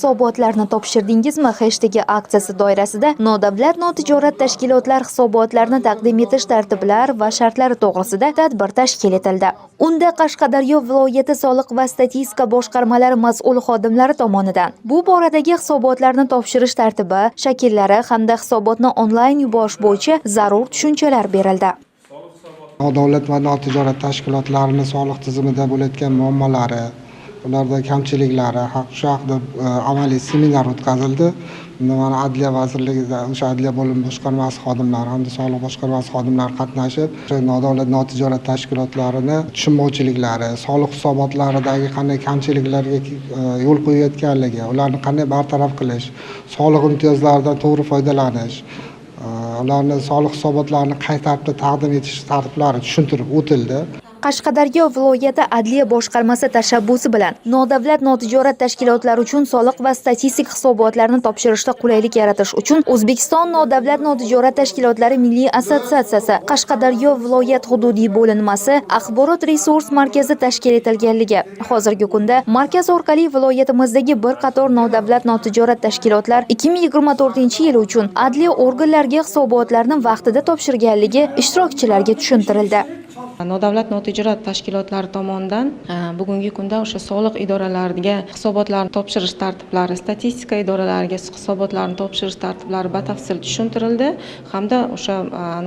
Hisobotlarni topshirdingizmi heshtegi aksiyasi doirasida nodavlat notijorat tashkilotlar hisobotlarini taqdim etish tartiblar va shartlari to'g'risida tadbir tashkil etildi. Unda Qashqadaryo viloyati soliq va statistika boshqarmalari mas'ul xodimlari tomonidan bu boradagi hisobotlarni topshirish tartibi, shakllari hamda hisobotni onlayn yuborish bo'yicha zarur tushunchalar berildi. Nodavlat va notijorat tashkilotlarini soliq tizimida bo'layotgan muammolari, ularda kamchiliklari, shu haqida amaliy seminar o'tkazildi. Bunda mana Adliya vazirligida o'sha adliya bo'limi boshqarmasi xodimlari hamda soliq boshqarmasi xodimlari qatnashib, o'sha nodavlat notijorat tashkilotlarini tushunmovchiliklari, soliq hisobotlaridagi qanday kamchiliklarga yo'l qo'yayotganligi, ularni qanday bartaraf qilish, soliq imtiyozlaridan to'g'ri foydalanish, ularni soliq hisobotlarini qay tartibda taqdim etish tartiblari tushuntirib o'tildi. Qashqadaryo viloyati adliya boshqarmasi tashabbusi bilan nodavlat notijorat tashkilotlari uchun soliq va statistik hisobotlarni topshirishda qulaylik yaratish uchun O'zbekiston nodavlat notijorat tashkilotlari milliy assotsiatsiyasi Qashqadaryo viloyat hududiy bo'linmasi axborot resurs markazi tashkil etilganligi, hozirgi kunda markaz orqali viloyatimizdagi bir qator nodavlat notijorat tashkilotlar 2024-yil uchun adliya organlariga hisobotlarni vaqtida topshirganligi ishtirokchilarga tushuntirildi. Nodavlat notijorat tashkilotlari tomonidan bugungi kunda o'sha soliq idoralariga hisobotlarni topshirish tartiblari, statistika idoralariga hisobotlarni topshirish tartiblari batafsil tushuntirildi hamda o'sha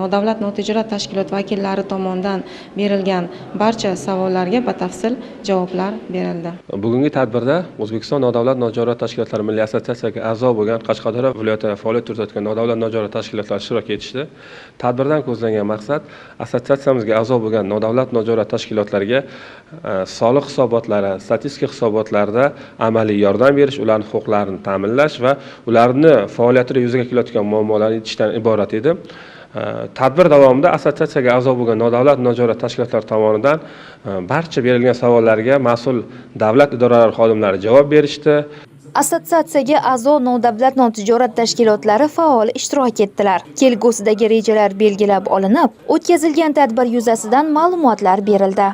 nodavlat notijorat tashkilot vakillari tomonidan berilgan barcha savollarga batafsil javoblar berildi. Bugungi tadbirda O'zbekiston nodavlat notijorat tashkilotlari milliy assotsiatsiyasiga a'zo bo'lgan Qashqadaryo viloyatida faoliyat yuritayotgan nodavlat notijorat tashkilotlari ishtirok etishdi. Tadbirdan ko'zlangan maqsad assotsiatsiyamizga a'zo bo'lgan nodavlat notijorat tashkilotlariga soliq hisobotlari, statistika hisobotlarida amaliy yordam berish, ularning huquqlarini ta'minlash va ularni faoliyatida yuzaga kelayotgan muammolarni yechishdan iborat edi. Tadbir davomida assotsiatsiyaga a'zo bo'lgan nodavlat notijorat tashkilotlari tomonidan barcha berilgan savollarga mas'ul davlat idoralari xodimlari javob berishdi. Assotsiatsiyaga a'zo nodavlat notijorat tashkilotlari faol ishtirok etdilar. Kelgusidagi rejalar belgilab olinib, o'tkazilgan tadbir yuzasidan ma'lumotlar berildi.